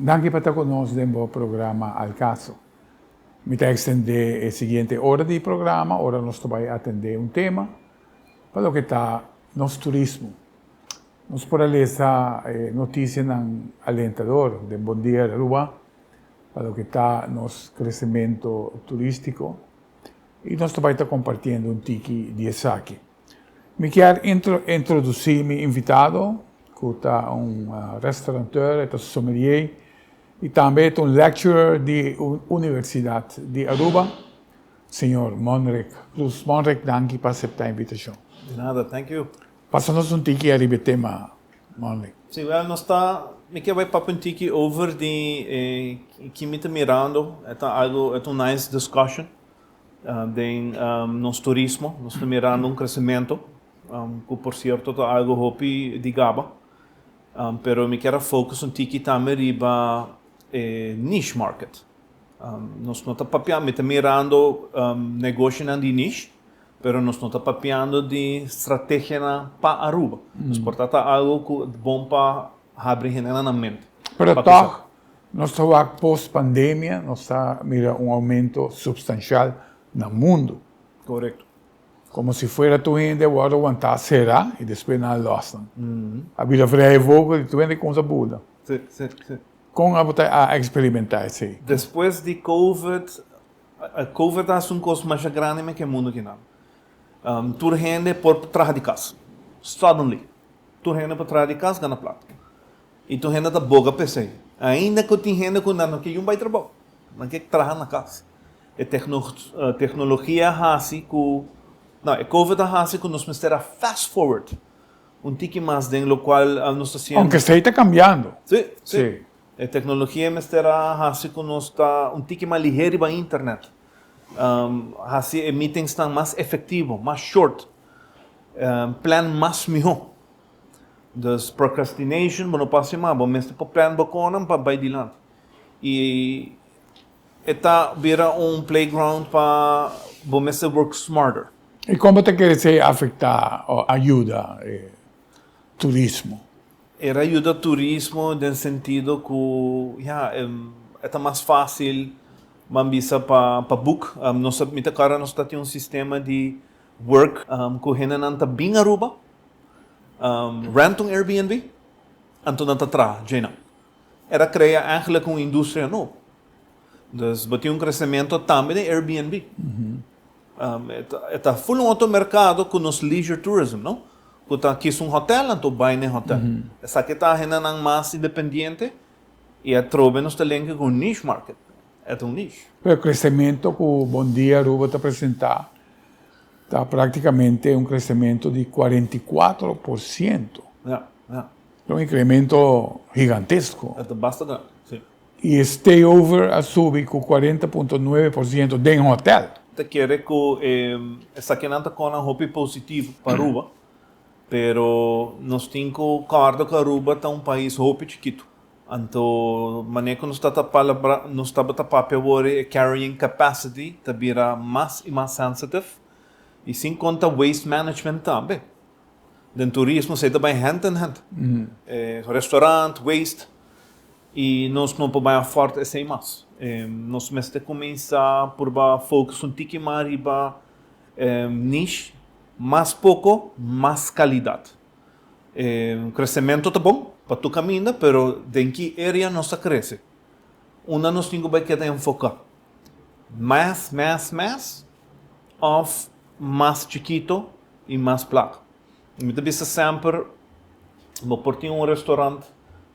Danki pa ta ku nos den bo programa Al Caso. Mi ta ekstendé e siguiente ora di programa ora nos ta bai atendé un tema pa loke ta nos turismo. Nos por a lesa e notisianan alentador den Bon Dia Aruba pa loke ta nos kresementu turístiko i nos ta bai ta kompartiendo un tiki di esaki. Mi kier introdusí mi invitado ku ta un restauranteur, e ta sommelier i tambe e ta un lecturer di Universidat di Aruba, señor Monrick Cruz. Monrick, danki pa aseptá e invitashon. Di nada, thank you. Pasa nos un tiki ariba e tema, Monrick. Sí, wèl, nos ta, mi kier bai papia un tiki over di e ki mi ta mirando, e ta algu, e ta un nice discussion. Den nos turismo nos ta mirando un crecemento cu por cierto ta algo hopi di gaba, pero mi kier a focus un tiki tambe riba e niche market. Nos no ta papia, mi ta mirando negoshonan di niche, pero nos no ta papiando di strategianan pa Aruba. Nos por ta ta algo cu bon pa habri hendenan nan mente. Pero toch Nos ta wak post pandemia nos ta mira un aumento substancial na mundo. Correcto. Como si fuera tur hende a wordo wantá será y despues nan a los nan. A bira vrije vogel y tur hende cuminsa bula. Sí, sí, sí. Con abo ta a experimenta esey? Despues di covid, covid a haci un cos masha grandi meke mundo kinan. Tur hende por traha di cas. Suddenly. Tur hende por traha di cas gana plata. I tur hende ta boga p'esei. Ainda ku tin hende ku nan no ke yun bai trabou, nan ke traha na kas. E teknologia a hasi ku, no, e covid a hasi ku nos mester a fast forward un tiki mas den lokual nos ta siendo. Aunke esei ta kambiando. Si, si. E teknologia mester a hasi ku nos ta un tiki mas lihé riba internet. Hasi e meetingsnan mas efektivo, mas short, plan mas mihó. Dus procrastination bo no por hasi mas, bo mester por plan bo konan pa bai dilanti. I e ta bira un playground pa bo mester work smarter. I kon bo ta kere esei afektá o a yuda e turismo? E ra yuda turismo den sentido ku ya e ta mas fásil ban bisa pa pa book. Nos mi ta kòrda nos ta tin un sistema di work ku hendenan ta bin Aruba. Rent un Airbnb, anto nan ta traha djeinan. Era crea eigenlijk un industria nobo. Dus bo tin un crecemento tambe den Airbnb. E ta full un otro mercado cu nos leisure tourism, no? Cu ta kies un hotel anto bay n'e hotel. Esaki ta hendenan mas independiente y atrobe nos ta lenke cu un niche market. E ta un niche. Pero crecemento cu Bon Dia Aruba ta presenta Ta práktikamente un kresementu di 44%. Ja, ja. Ta un inkremento gigantesko. E ta basta grandi, si. I e stayover a subi ku 40.9% den hotèl. Ta kere ku esakinan ta konan hopi positivo pa Aruba, pero nos tin ku kòrda ku Aruba ta un pais hopi chikitu. Anto manera ku nos ta ta palabra nos tabata papia awor e carrying capacity ta bira mas i mas sensitive i sin konta waste management tambe. Den turismo esei ta bai hand in hand. E restaurant, waste i nos no por bai afford esei mas. Nos mester kuminsá purba focus un tiki mas riba niche, mas poko, mas kalidat. E kresementu ta bon pa tur kaminda, pero den ki area nos ta krese? Unda nos tin ku bai keda enfoká? Mas, mas, mas òf mas chikito i mas plaka? Mi ta bisa semper, bo por tin un restorant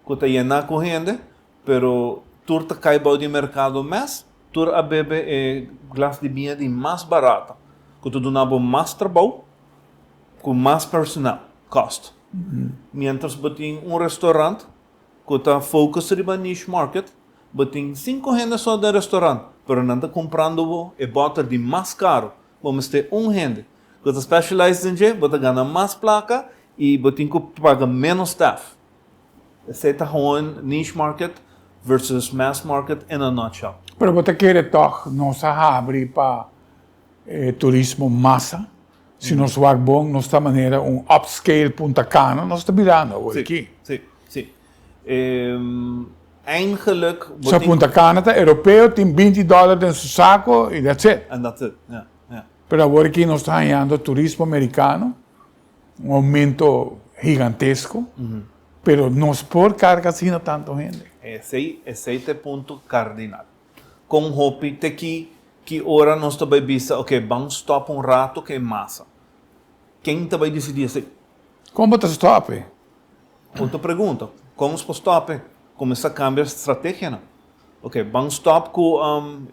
ku ta yená ku hende, pero tur ta kai bou di merkado mes, tur a bebe e glas di biña di mas barata, ku ta duna bo mas trabou, ku mas personal cost. Mientras bo tin un restaurant ku ta focus riba niche market, bo tin sinku hende so den restaurant, pero nan ta kumprando bo e bòter di mas karu. Bo mester un hende ku ta specialize den dje, bo ta gana mas plaka i bo tin ku paga ménos staff. Esei ta gewoon niche market versus mass market in a nutshell. Pero bo ta kere tòg nos a habri pa e turismo masa? Si nos wak bon, nos ta manera un upscale Punta Cana nos ta birando awor aki. Si, si. Eigenlijk bo Sa tin. Punta Cana ta europeo tin 20 dollar den su saco y that's it. And that's it, ja, ja. Pero awor aki nos ta hañando turismo mericano, un aumento gigantesco, pero nos por carga asina tanto hende. Esey, esey ta e punto cardinal. Con hopi te ki, ki ora nos ta bay bisa, ok, ban stop un rato cu e masa. Ken ta bay dicidi esey? Con bo ta stop e? Otro pregunta, con nos por stop e? Cuminsa cambia strategianan. Ok, ban stop cu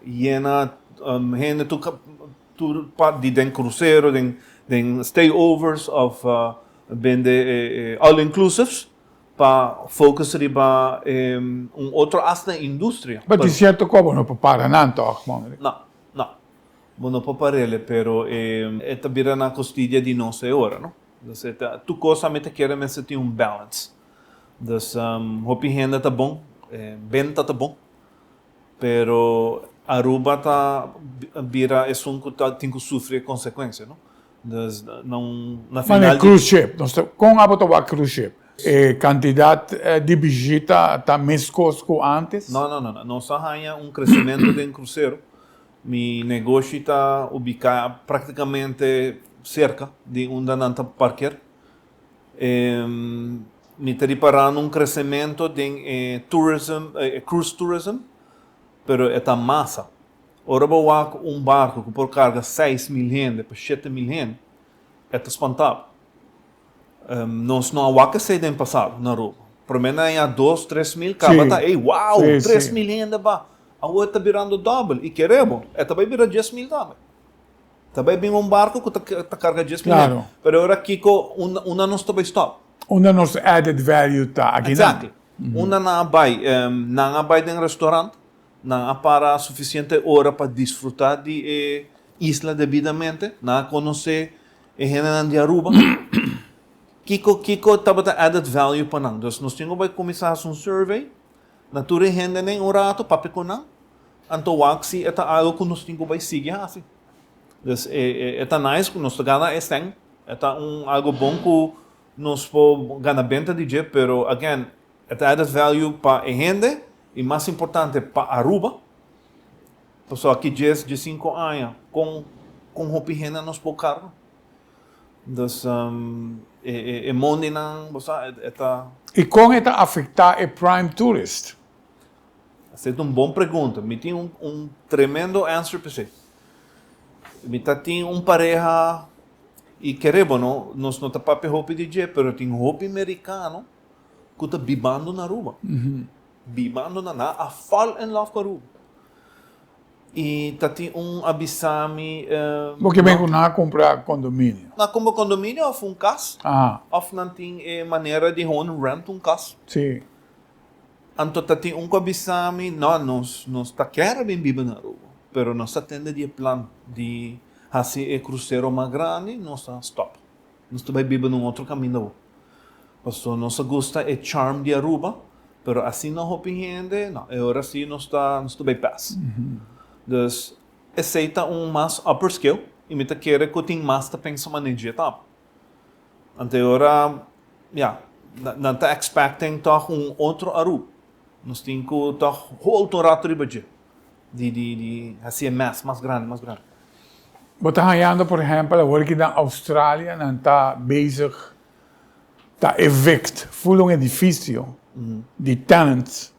yena hende tur tur part di den crucero, den den stayovers of bende all inclusives pa focus riba un otro hasta industria. But di cierto cu bo no por para nan toch, Monrick? No, no. Bo no por parele, pero e ta bira na costidia di nos e ora, no? Dus e ta, tur cos ami ta kere mester tin un balance. Dus hopi hende ta bon, benta ta bon, pero Aruba ta bira esun cu ta tin cu sufri e consecuencia, no? Dus na un, na Mane final di. cruise ship, nos ta, con abo ta wak cruise ship? E cantidad di bishita ta mescos cu antes? No, no, no, no. Nos a haña un crecemento den crucero. Mi negoshi ta ubica practicamente cerca di unda nan ta parkeer. Mi ta riparando un crecemento den e tourism, e cruise tourism, pero e ta masa. Ora bo wak un barco cu por carga 6000 hende pa 7000 hende, e ta spanta bo. Nos no a wak esey den pasado na Aruba. Prome nan ya dos, 3000 caba ta, ey wow, 3000 hende ba. Awor e ta birando dobel y kere bo, e ta bay bira 10,000 tambe. Ta bay bin un barco cu ta carga 10,000 hende. Pero ora kico, unda nos ta bay stop? Unda nos added value ta aki nan. Exactly. Unda nan a bay? Nan a bay den restaurant, nan a para suficiente ora pa disfruta di e isla debidamente, nan a conoce e hendenan di Aruba. Kico, kico tabata added value pa nan? Dus nos tin cu bay cuminsa haci un survey na tur e hendenan un rato, papia cu nan, anto wak si e ta algo cu nos tin cu bay sigui haci. Dus e, e ta nice cu nos ta gana e cen, e ta un algo bon cu nos por gana benta di dje, pero again, e ta added value pa e hende y mas importante pa Aruba, pasobra aki djes, 15 aña, con, con hopi hende nos por carga? Dus e, e, e mondinan, bo sa, e ta. Y con e ta afecta e prime tourist? Esei ta un bon pregunta. Mi tin un, un tremendo answer pa esei. Mi ta tin un pareha y kere bo no, nos no ta papia hopi di dje, pero tin hopi mericano cu ta bibando na Aruba. Bibando na, nan a fall in love cu Aruba. Y ta tin un a bisa mi. Bo ke ben cu nan a cumpra condominio? Nan a cumpra condominio of un cas. Of nan tin e manera di gewoon rent un cas. Anto ta tin un cu a bisa mi, no, nos, nos ta kier bin biba na Aruba, pero nos ta tende di e plan di haci e crucero mas grandi, nos ta stop. Nos ta bay biba na un otro caminda awor. Pasobra nos a gusta e charm di Aruba, pero asina hopi hende, no, e ora si nos ta, nos ta bay pas. Dus, esey ta un mas upper scale, y mi ta kere cu tin mas ta pensa manera dje tambe. Anto e ora, ya, nan ta expecting tog un otro Aruba. Nos tin cu tog hold un rato riba dje, di, di, di haci e mess mas grandi, mas grandi. Bo ta hañando, por ehempel, awor ki na Australia nan ta bezig ta evict full un edificio di tenants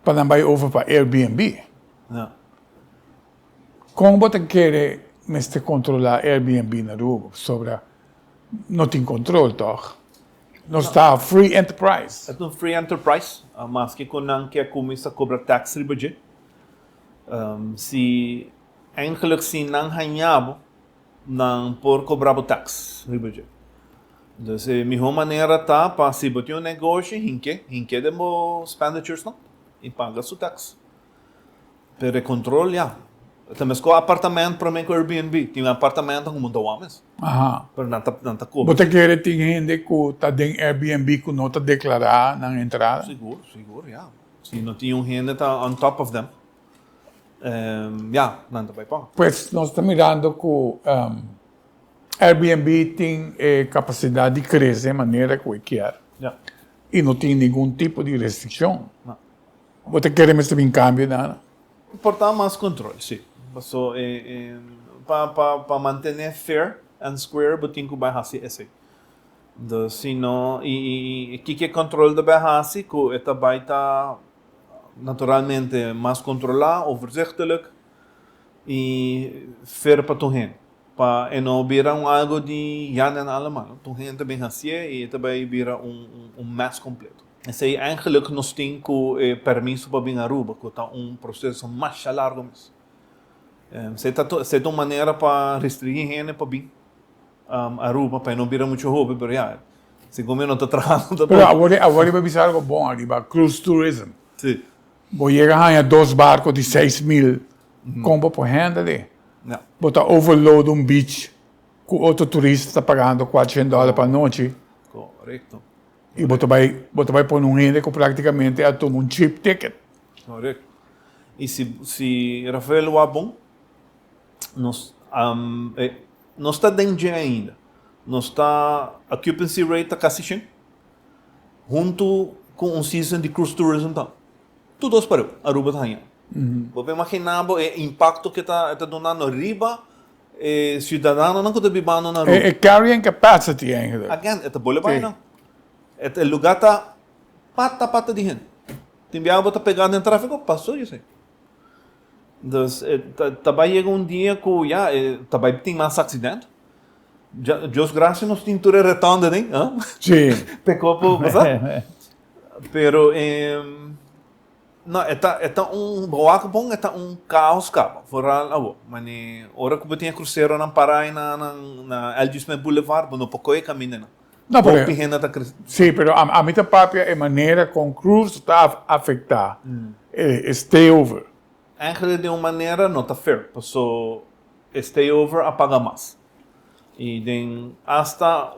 pa nan bay over pa Airbnb. Kon bo ta kere mester kontrolá Airbnb na Aruba? Pasobra no tin kontrol tòg? Nos ta free enterprise. E ta un free enterprise, maske ku nan ke kuminsá kobra tax riba dje. Si eigenlijk si nan haña bo, nan por kobra bo tax riba dje. Dus e mihó manera ta pa si bo tin un negoshi, hink'é, hink'é den bo expenditures nan i paga su tax. Pero e control ya. Ta mesco apartamento prome cu Airbnb. Tin apartamento cu bo ta wak mes. Pero nan ta nan ta cobra. Bo ta kere tin hende cu ta den Airbnb cu no ta declara nan entrada? Sigur, sigur, ya. Si no tin un hende ta on top of them, ya, nan ta bay paga. Pues nos ta mirando cu Airbnb tin e capacidad di crece manera cu e kier. Y no tin ningun tipo di restriccion. No. Bo ta kere mester bin kambio nan? Por ta mas control, si. Paso pa pa pa mantene fair and square bo tin cu bay haci esey. Dus si no y y kiko e control ta bay haci cu e ta bay ta naturalmente mas controla, overzichtelijk y fair pa tur hende. Pa e no bira un algo di Jan en alleman. Tur hende ta bin hacié y e ta bay bira un un mess completo. Esey eigenlijk nos tin cu e permiso pa bin Aruba, cu ta un proceso masha largo mes. Esey ta esey ta un manera pa restringi hende pa bin Aruba, pa e no bira mucho hopi, pero ya, segun mi no ta trahando tampoco. Pero awor awor bo a bisa algo bon ariba cruise tourism. Si. Bo yega haña dos barco di 6000 con bo por handle e? Bo ta overload un beach cu otro turista ta pagando cuatrocientos dollar pa nochi. Corecto. Y bo ta bay bo ta bay pone un hende cu practicamente a tuma un cheap ticket. Corecto. Y si si Rafael wak bon nos nos ta den dje ainda. Nos ta occupancy rate ta casi shen hunto cu un season di cruise tourism ta. Tur dos pareu Aruba ta haña. Bo por imagina bo e impacto cu e ta e ta dunando riba e ciudadanonan cu ta bibando na Aruba. E carrying capacity eigenlijk. Again, e ta bole bai nan. E lugar ta pata pata di hende. Tin biaha bo ta pega den trafico, paso yo esey. Dus e ta bai yega un dia cu ya e ta bai tin mas accident. Dios gracia nos tin tur e rotonde den, ah. Si. P'e kopo, bo sa. Pero e no e ta e ta un bo wak bon e ta un caos caba vooral awo mane ora cu bo tin e cruceronan para ahi na na LG Smith Boulevard bo no por coge caminda nan No pero hopi hende ta crece. Si pero ami ta papia e manera con cruise ta afecta e stayover. Eigenlijk den un manera no ta fair paso e stayover a paga mas y den hasta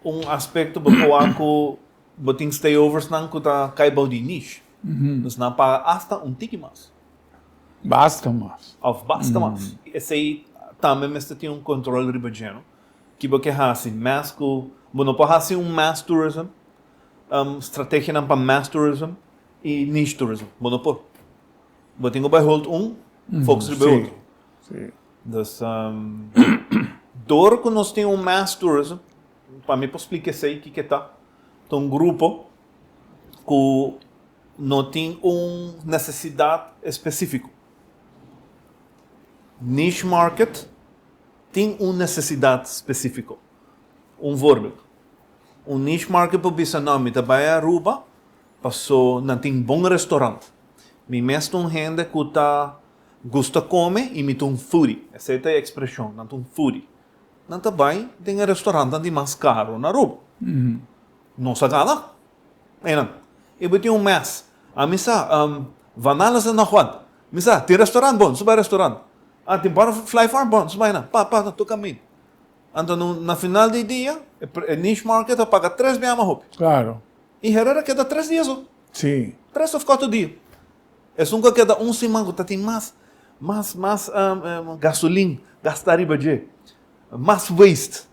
un aspecto bo por wak cu Bo tin stayoversnan ku ta kai bou di niche. Dus nan paga asta un tiki mas. Basta mas. Of basta mas. Esei tambe mester tin un control riba dje, no? Ki bo ke hasi? Mass ku bo no por hasi un mass tourism, strategianan pa mass tourism i niche tourism. Bo no por. Bo tin ku bai hold un, focus riba e otro. Dus dor ku nos tin un mass tourism, Pa mi por splika esei kiko e ta, ta un grupo ku no tin un nesesidat espesífiko. Niche market tin un nesesidat spesífiko. Un voorbeeld, un niche market por bisa, no, mi ta bai Aruba paso nan tin bon restaurant. Mi mes ta un hende ku ta gusta kome i mi ta un foodie. Esei ta e ekspreshon, nan ta un foodie. Nan ta bai den e restaurantnan di mas caro na Aruba. Nos a gana einan. E bo tin un mes. A mi sa, Van Alles en nog wat. Mi sa, tin restaurant? Bon, nos bai restaurant. Ah, tin Butterfly Farm? Bon, nos bai einan. Pa, pa, tur caminda. Anto na final di dia, e niche market a paga tres biaha mas hopi. Claro. Y Herrera keda tres dia so. Si. Tres of cuatro dia. Esun ku a keda un siman ku ta tin mas mas mas gasolin gasta riba dje, mas waste,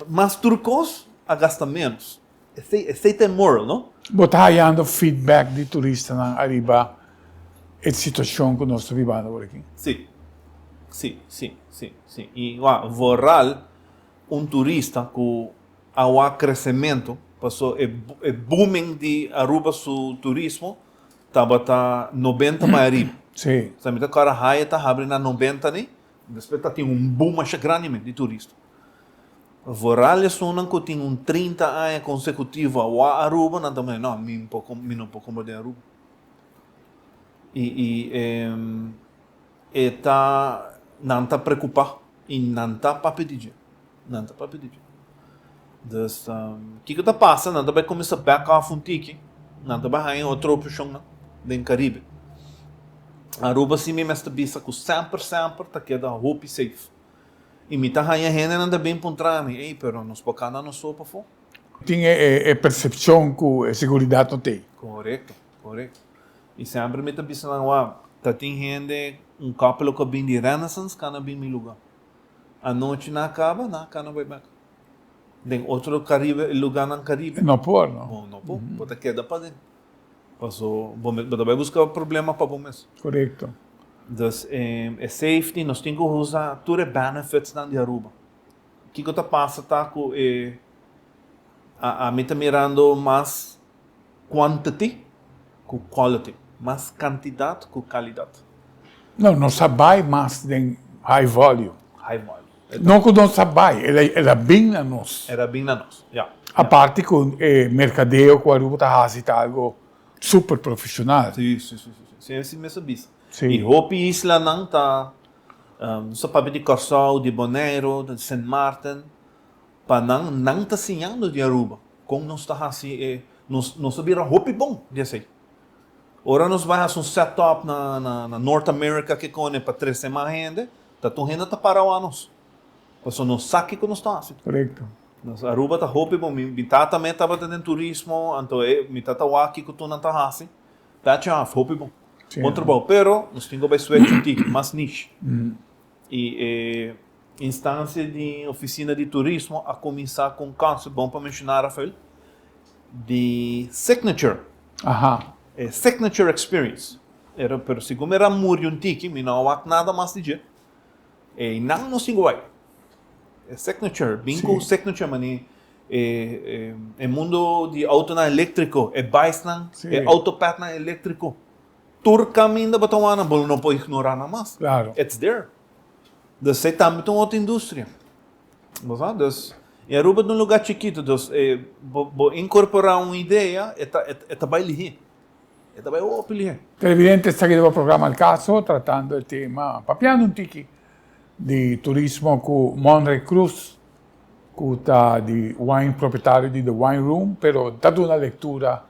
mas tur kos a gasta ménos. Esei esei ta e moral, no? Bo ta hayando feedback di turistanan ariba e situacion cu nos ta bibando awor aki? Si, si, si, si, si. I wak, vooral un turista ku a wak kresementu, paso e e booming di Aruba su turismo Tabata nobenta bai ariba. Sí. Sa mi ta kòrda Hyatt ta habri na nobenta ni, despues ta tin un boom masha grandi men di turista. Vooral esunnan ku tin un 30 aña konsekutivo a wak Aruba, nan ta mira, no, mi por mi no por komba den Aruba. I i e ta, nan ta preokupá i nan ta papia di dje. Nan ta papia di dje. Dus, kiko ta pasa? Nan ta bai kuminsá back off un tiki. Nan ta bai haña otro opshonnan den Karibe. Aruba si mi mester bisa ku semper semper ta keda hopi safe. I mi ta haña hendenan ta bin puntra mi, ey, pero nos por kana nos so pafó? Tin e persepshon ku e seguridat no t'ei. Korekto, korekto. I semper mi ta bisa nan, wak, ta tin hende, un couple ku a bin di Renaissance kana bin mi lugá. Anochi nan a kaba, nan a kana bai bek. Den otro Caribe, lugarnan Caribe. No por, no. Bo no por, bo ta keda paden. Paso bo bo ta bai buska problema pa bo mes. Korekto. Dus e safety nos tin ku usa tur e benefitsnan di Aruba. Kiko ta pasa ta ku e ami ta mirando mas quantity ku quality, mas kantidat ku kalidat. No, nos a bai mas den high volume. High volume. No ku nos a bai, el a bin na nos. El a bin na nos, ya. Aparte ku e merkadeo ku Aruba ta hasi ta algo super profesional. Si, si, si, si, si mes a bisa. I hopi islanan ta, nos ta papia di Kòrsou, di Boneiru, di Sint Maarten, pa nan, nan ta siñando di Aruba kon nos ta hasi e, nos, nos a bira hopi bon di esei. Ora nos bai hasi un set up na, na, na North America ke kone pa trese mas hende, ta tur hende ta para wak nos. Pasobra nos sa kiko nos ta hasi. Korekto. Nos Aruba ta hopi bon. Mi, mi tata mes tabata den turismo, anto e, mi tata wak kiko tur nan ta hasi. Petje af, hopi bon. Bon trabou, pero nos tin ku bai switch un tiki, mas niche. I e instansia di ofisina di turismo a kuminsá ku un concept, bon pa menshoná Rafael, di signature. E signature experience. Era, pero segun mi era muri un tiki, mi no a wak nada mas di dje. E nan nos tin ku bai. E signature, bin ku signature mane e e mundo di autonan eléktriko, e bikesnan, e autopadnan eléktriko. Tur kaminda bo ta wak nan, bo no por ignorá nan mas. Claro. It's there. Dus esei tambe ta un otro industria. Bo sa? Dus, i Aruba ta un lugá chikitu, dus e bo bo inkorporá un idea, e ta e ta bai lihé. E ta bai hopi lihé. Televidente, esaki ta bo programa Al Caso, tratando e tema, papiando un tiki di turismo ku Monre Cruz, ku ta di wine, propietario di The Wine Room, pero ta duna lectura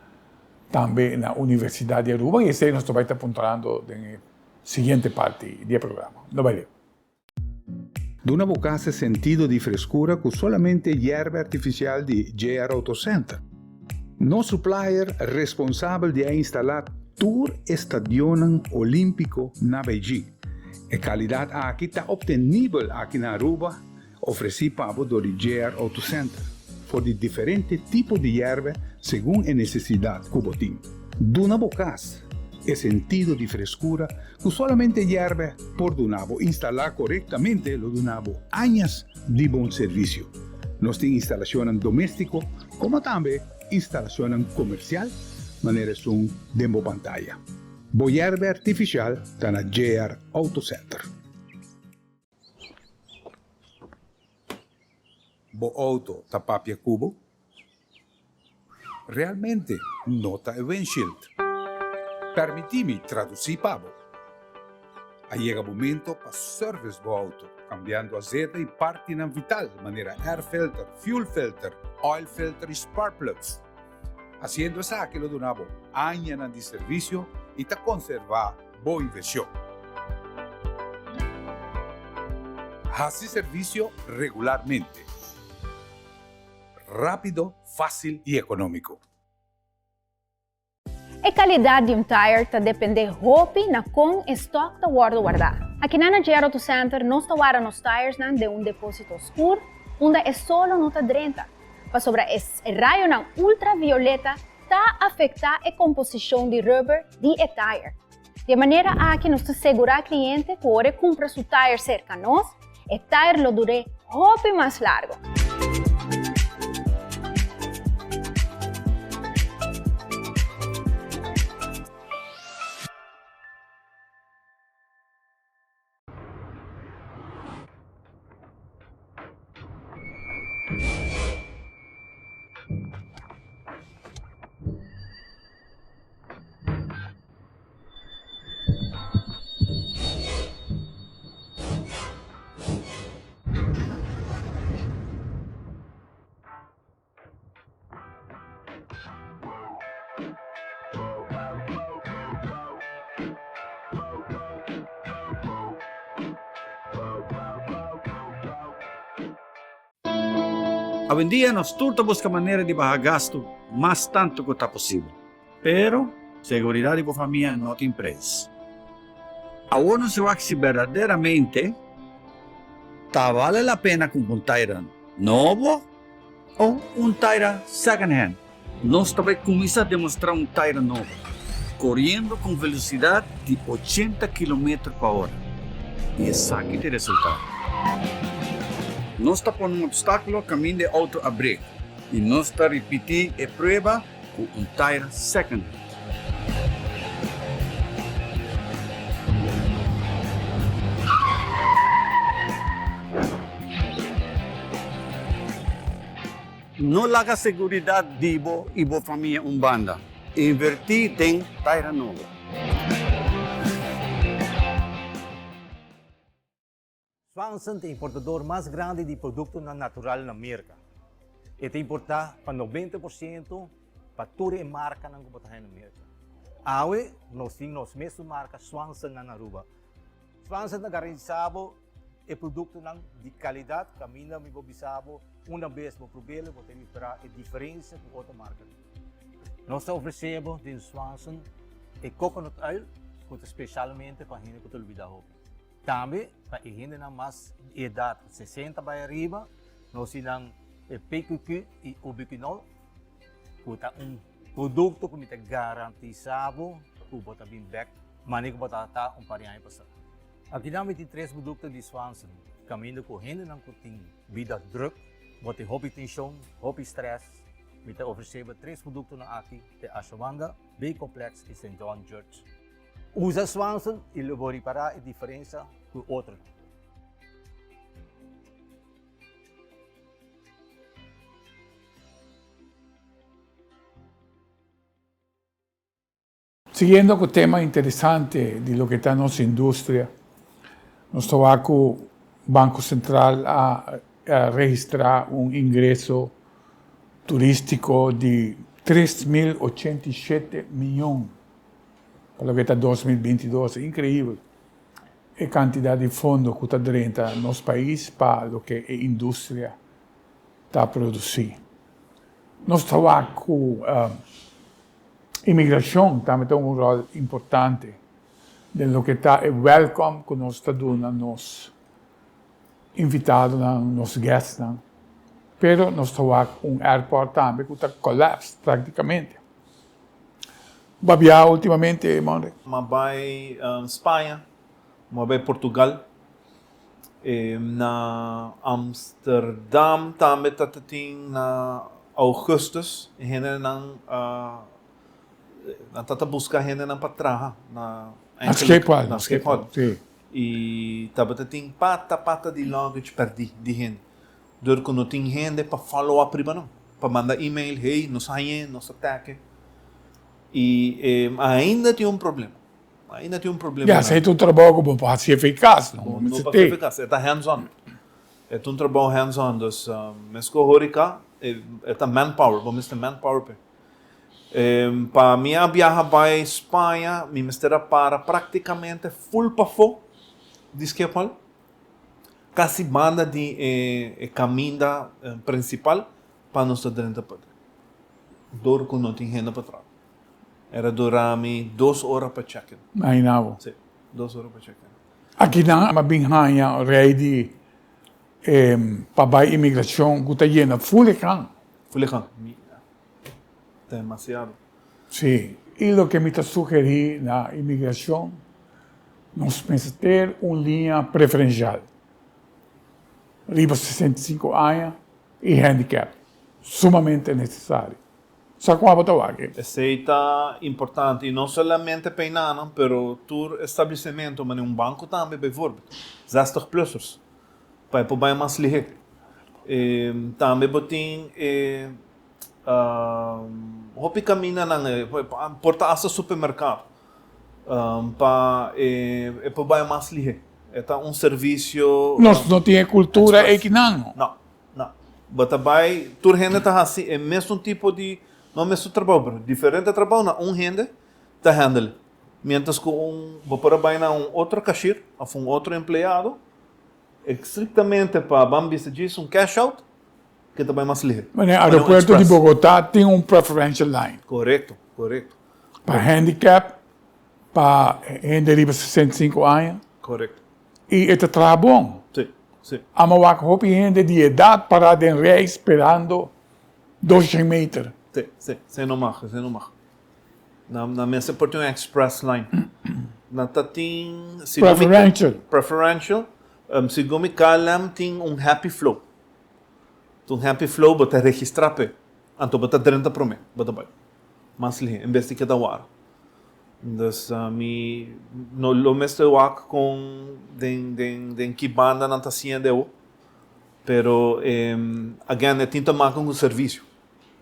tambe na Universidad di Aruba y esey nos ta bay ta puntrando den e siguiente parti di e programa. No bay leu. Duna bo cas e sentido di frescura cu solamente yerba artificial di JR Auto Center. Nos supplier responsabel di a instala tur e stadionnan Olimpico na Beijing. E calidad aki ta obtenibel aki na Aruba Ofresí pa bo dor di JR Auto Center for di diferente tipo di yerbe segun e nesesidat ku bo tin. Duna bo kas e sentido di freskura ku solamente yerbe por duna bo. Instalá korektamente lo duna bo añas di bon servisio. Nos tin instalashonnan doméstiko komo tambe instalashonnan komersial manera esun den bo pantaya. Bo yerbe artifisial ta na JR Auto Center. Bo auto ta papia ku bo? Realmente no ta e windshield. Permití mi tradusí pa bo. A yega momento pa service bo auto, kambiando azeta i partinan vital manera air filter, fuel filter, oil filter i spark plugs. Hasiendo esaki lo duna bo añanan di servisio i ta konservá bo invershon. Hasi servisio regularmente. Rápido, fásil i ekonómiko. E kalidat di un tire ta dependé hopi na kon e stòk ta wòrdu wardá. Akinan na JR Auto Center nos ta warda nos tiresnan den un depósito skur unda e solo no ta drenta, pasobra e rayonan ultravioleta ta afektá e komposishon di rubber di e tire. Di e manera aki nos ta segurá kliente ku ora e kumpra su tire serka nos, e tire lo dur'é hopi mas largu. Awendia nos tur ta buska manera di baha gastu mas tantu ku ta posibel. Pero, seguridat di bo famia no tin preis. Awor nos wak si berdaderamente ta bale la pena kumpra un taira nobo o un taira second hand. Nos ta bai kuminsá demostrá un taira nobo. Koriendo ku un velosidat di ochenta kilometer pa ora. I esaki ta e resultado. Nos ta pone un opstákulo kaminda e outo a brek i nos ta ripití e prueba ku un taira second hand. No laga seguridat di bo i bo famia un banda. Invertí den taira nobo. Swanson ta e importador mas grandi di produktonan natural na Merka. E ta importá pa 90% pa tur e markanan ku bo ta haña na Merka. Awe nos tin nos mesun marka Swanson na Aruba. Swanson ta garantisá bo e produktonan di kalidat kaminda mi por bisa bo una bes bo prob'el bo ta ripara e diferensia ku otro markanan. Nos ta ofresé bo den Swanson e coconut oil ku ta spesialmente pa hende ku ta lubida hopi. Tambe pa e hendenan mas di edat 60 bai ariba nos tin nan e PQQ i ubiquinol ku ta un produkto ku mi ta garantisa bo ku bo ta bin bek manera ku bo tabata un par di aña pasá. Akinan mi tin tres produkto di Swanson kaminda ku hendenan ku tin bida druk, bo tin hopi tenshon, hopi strès, mi ta ofresé bo tres produktonan aki te Ashawanda, B-Complex i Saint John Church. Usa Swanson i lo bo ripará e diferensia ku otronan. Siguiendo ku tema interesante di loke ta nos industria, nos ta wak ku Banko Sentral a registrá un ingreso turístiko di 3087 miyon pa loke ta 2022. Inkreibel e kantidat di fondo ku ta drenta nos pais pa loke e industria ta produsí. Nos ta wak ku Imigrashon tambe ta un ròl importante den loke ta e wèlkòm ku nos ta duna nos invitadonan, nos guestnan. Pero nos ta wak un airport tambe ku ta kòlèps praktikamente. Bo a biaha ultimamente, Monrey? M'a bai Spaña, m'a bai Portugal. Na Amsterdam tambe ta ta tin na augustus e hendenan nan ta ta buska hendenan pa traha na Na Schiphol. Na Schiphol. I tabata tin pata pata di luggage perdi di hende. Dor ku no tin hende pa follow up riba nan, pa manda email, hey nos hañ'e, nos ta tèk'e. I ainda tin un problema. Ainda tin un problema. Ya, esei ta un trabou ku bo por hasi efikas, no? Bo no por hasi efikas, e ta hands on. E ta un trabou hands on, dus meskos horika e ta manpower, bo mester manpower p'e. Pa mi a biaha bai Spaña, mi mester a para praktikamente ful pafó di Schiphol, kasi banda di e kaminda prinsipal pa nos ta drenta paden, dor ku no tin hende pa traha. Era dura mi dos ora pa check in. Imagina bo. Si, dos ora pa check in. Aki nan a bin haña rei di pa bai imigrashon ku ta yena ful e kan. Ful e kan. Mira. Demasiado. Si. I loke mi ta sugerí na imigrashon, nos mester un liña preferenshal riba 65 aña i handicap. Sumamente nesesario. Sa kua bo ta wak e? Esei ta importante i no solamente peinanan pero tur establecimentu manera un banco tambe bijvoorbeeld zestig plussers pa e por bai mas lihé. Tambe bo tin e hopi kamindanan por ta hasta supermerkado pa e por bai mas lihé. E ta un servisio. Nos no tin e kultura eikinan. No. No. Bo ta bai, tur hende ta hasi e mesun tipo di, no mesun trabou, pero diferente trabou na un hende ta handle. Mientras ku un, bo por a bai na un otro cashier of un otro empleado, estrictamente pa ban bisa djis un cash out, ke ta bai mas lihe. Mane aeropuerto di Bogota tin un preferential line. Korekto, korekto. Pa handicap, pa hende riba 65 aña. Korekto. I e ta traha bon. Sí, sí. Amo wak hopi hende di edat pará den rei sperando 200 meter. Sí, sí. Esei no mag, esei no mag. Nan nan mester por tin un express line. Nan ta tin Preferential. Preferential. Segun mi KLM tin un happy flow. Un happy flow bo ta registra p'e. Anto bo ta drenta prome, bo ta bai. Mas lihe, en bes di keda wara. Dus mi no lo mester wak kon den den den ki banda nan ta haciendo awo. Pero again e tin ta maka ku servisio.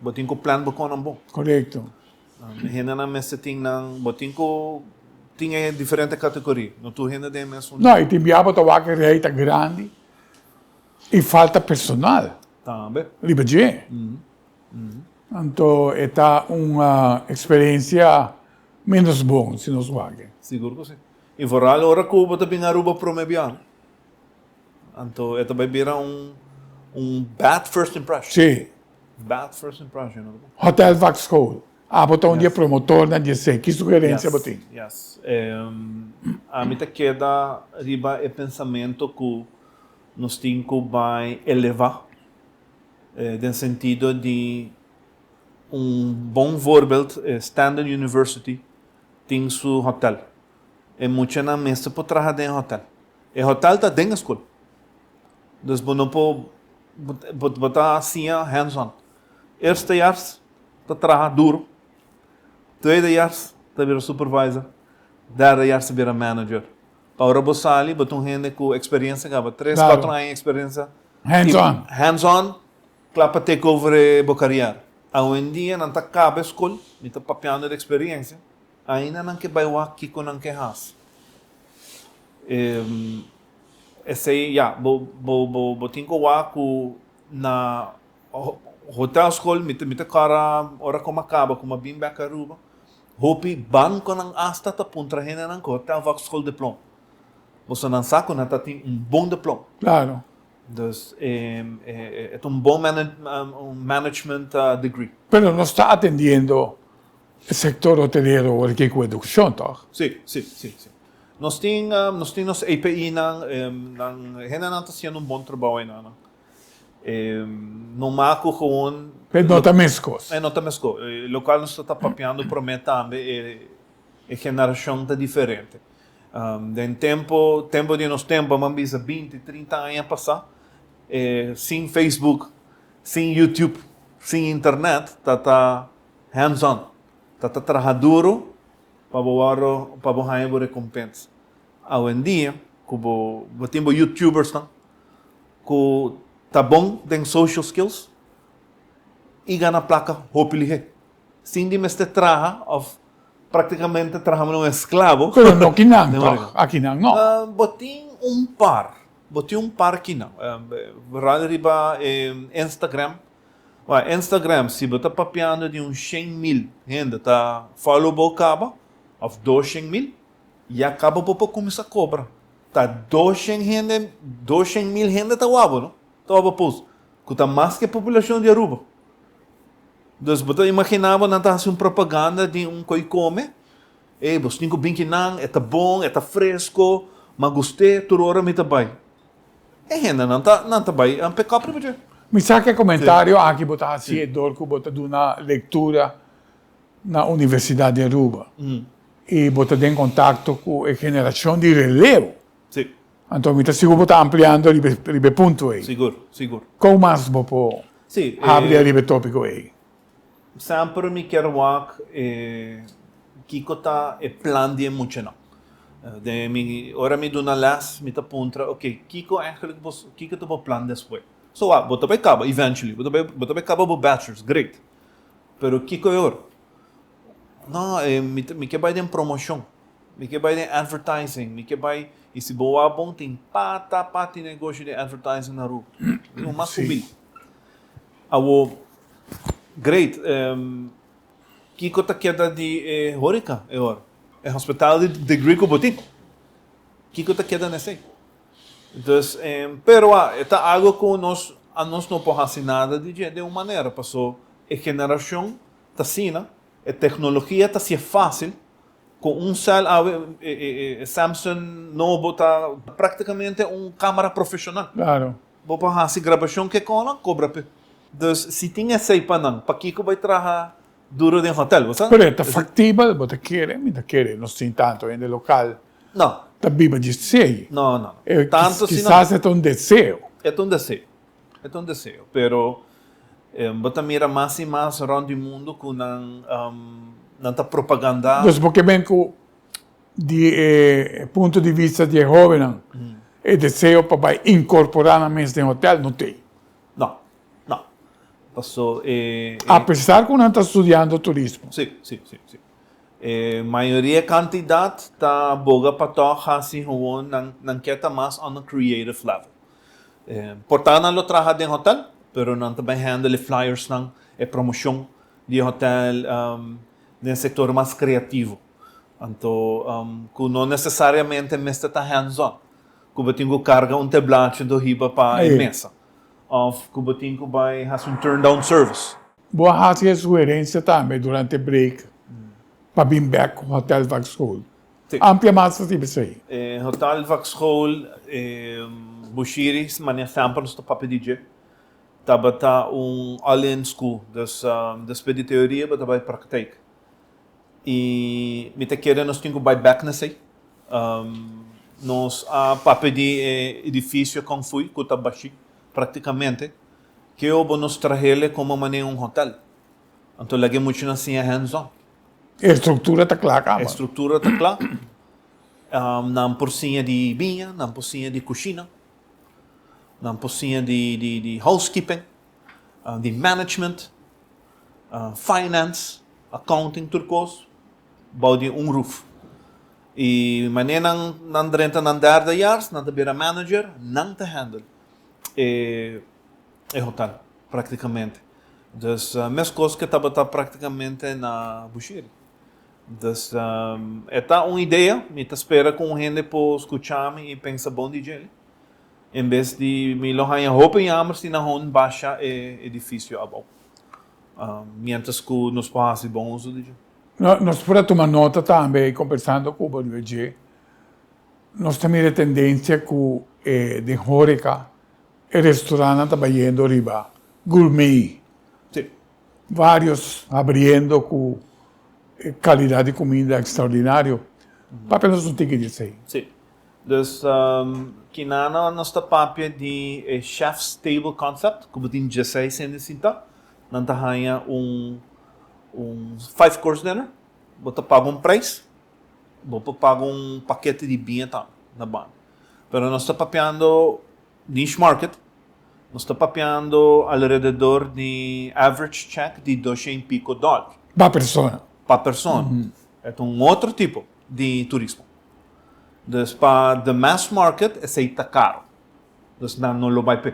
Bo tin ku plan bo konan bon. Korekto. Hendenan mester tin nan, bo tin ku tin e diferente kategoria. No tur hende den e mesun. No, i tin bia bo ta wak e rei ta grandi i falta personal. Tambe. Riba dje. Anto e ta un eksperensia menos bon si nos wak. Sigur ku si. I vooral ora ku bo ta bin Aruba prome bia. Anto e ta bai bira un un bad first impression. Sí. Bad first impression, no ta bon. Hotel Vakschool. Abo ta un di e promotornan di esei. Ki sugerencia bo tin? Yes. Ami ta keda riba e pensamento ku nos tin ku bai eleva den sentido di un bon voorbeeld, Stenden University tin su hotel. E muchanan mester por traha den e hotel. E hotel ta den e skol. Dus bo no por, bo ta siña hands on. Eerstejaars ta traha duro, tweedejaars ta bira supervisor, derdejaars ta bira manager. Pa ora bo sali bo ta un hende ku eksperensia kaba, tres, kuatro aña eksperensia. Hands on. Hands on, kla pa take over e bo kariera. Awendia nan ta kaba e skol, mi ta papiando di eksperensia. Ainda nan ke bai wak kiko nan ke hasi. Esei ya, bo bo bo bo tin ku wak ku na hotelschool mi ta mi ta kòrda ora ku mi a kaba ku mi a bin bèk Aruba, hopi bankonan asta ta puntra hendenan ku hotel vakschool diploma. Boso nan sa ku nan ta tin un bon diploma. Klaro. Dus e ta un bon management degree. Pero nos ta atendiendo E sector hotelero wor ki cu educacion toch? Si, si, si, si. Nos tin, nos tin nos EPI-nan, nan hendenan ta haciendo un bon trabou einan. No mas cu gewoon. E no ta mescos. E no ta mescos. Locual nos ta papiando prome tambe, e generacion ta diferente. Den tempo, tempo di nos tempo, man bisa binti, trinta aña pasa, sin Facebook, sin YouTube, sin internet, ta ta. Hands on. Ta ta traha duro pa bo wòrdu pa bo haña bo rekompensa. Awendia ku bo bo tin bo youtubersnan ku ta bon den social skills i gana plaka hopi lihé sin di mester traha òf praktikamente traha manera un esklabo. Pero no kinan tòg, akinan no. Bo tin un par, bo tin un par kinan. Vooral riba Instagram Wak, Instagram, si bo ta papiando di un shen mil hende ta follow bo kaba, of doshen mil, ya kaba bo por kuminsá kobra. Ta doshen hende, doshen mil hende ta wak bo, no? Ta wak bo post, ku ta mas ku e populashon di Aruba. Dus bo ta imaginá bo nan ta hasi un propaganda di un koi kome, ey, bo tin ku bin kinan, e ta bon, e ta fresko, m'a gust'é, tur ora mi ta bai. E hendenan ta nan ta bai pick up riba dje. Mi sa ku e komentario aki bo ta hasié dor ku bo ta duna lektura na Universidat di Aruba i bo ta den kontakto ku e generashon di relevo. Si. Anto mi ta sigur bo ta ampliando riba riba e punto ei. Sigur, sigur. Kon mas bo por habla riba e topiko ei? Semper mi kier wak e kiko ta e plan di e muchanan. Den mi ora mi duna les mi ta puntra ok kiko eigenlijk bo kiko ta bo plan despues. So wak bo ta bai kaba eventually bo ta bai bo ta bai kaba bo bachelors great pero kiko e ora? No mi ta mi ke bai den promoshon mi ke bai den advertising mi ke bai y si bo wak bon tin pata pati negoshi di advertising na Aruba tin mas ku mil. Awo, great, kiko ta keda di e horeca e ora? E hospitality degree ku bo tin, kiko ta keda na esei? Dus, pero a, e ta algo ku nos, anos no por hasi nada di dje den un manera, paso e generashon ta asina, e teknologia ta hasia fásil, ku un sèl awe, e Samsung nobo ta praktikamente un kamera profeshonal. Klaro. Bo por hasi grabashon ke kona kobra p'e. Dus si tin esei pa nan, pakiko bai traha duro den hotel, bo sa? Pero e ta factibel, bo ta kere? Mi ta kere, nos tin tanto hende local No. ta biba di esey. No, no, no. Tanto si no. Kisas e ta un deseo. E ta un deseo. E ta un deseo, pero bo ta mira mas y mas rond di mundo cu nan nan ta propaganda. Dus bo ke men cu di e punto di vista di e hobennan, e deseo pa bay incorpora nan mes den hotel no tey. No, no. Paso e. Apesar cu nan ta studiando turismo. Si, si, si, si. E mayoria cantidad ta boga pa tog haci gewoon nan nan kier ta mas on a creative level. Por ta nan lo traha den hotel, pero nan ta bay handle e flyersnan, e promocion di e hotel den sector mas creativo. Anto cu no necesariamente mester ta hands on, cu bo tin cu carga un teblachi do hiba pa e mesa of cu bo tin cu bay haci un turn down service. Bo a haci e sugerencia tambe durante break pa bin bek cu Hotel Vakschool. Amplia mas riba esei. E Hotel Vakschool, Bushiri, manera semper nos ta papia di dje, tabata un all-in school. Dus despues di teoria bo ta bai praktijk. I mi ta kere nos tin ku bai bek na esei. Nos a papia di e edifisio Kung Fui ku ta bashí praktikamente. Ke obo nos trahele komo manera un hotel. Anto laga e muchanan siña hands on. E struktura ta kla kaba. E struktura ta kla. Nan por siña di biña, nan por siña di kushina, nan por siña di housekeeping, di management, finance, accounting, tur kos bou di un roof. I manera nan nan drenta nan derde jaar, nan ta bira manager, nan ta handle e e hotel praktikamente. Dus meskos ke tabata praktikamente na Bushiri. Dus e ta un idea, mi ta spera ku un hende por skucha mi i pensa bon di djele. En bes di mi lo haña hopi yamber si nan hon basha e edifisio abou. Mientras ku nos por hasi bon uso di dje. Nos por a tuma nota tambe kombersando ku bo riba dje, nos ta mira e tendensia ku e den horeka e restaurantnan ta bayendo riba gourmet. Si. Varios abriendo ku e kalidat di kuminda ekstraordinario. Papia nos un tiki di esei. Si. Dus kinana nos ta papia di e chef's table concept ku bo tin dieseis hende sinta, nan ta haña un un five course dinner, bo ta paga un prijs, bo por paga un pakete di biña tambe na banda. Pero nos ta papiando niche market, nos ta papiando alrededor di average check di doshen pico dollar. Pa persona. Pa persona. E ta un otro tipo di turismo. Dus pa the mass market esey ta caro. Dus nan no lo bay p'e.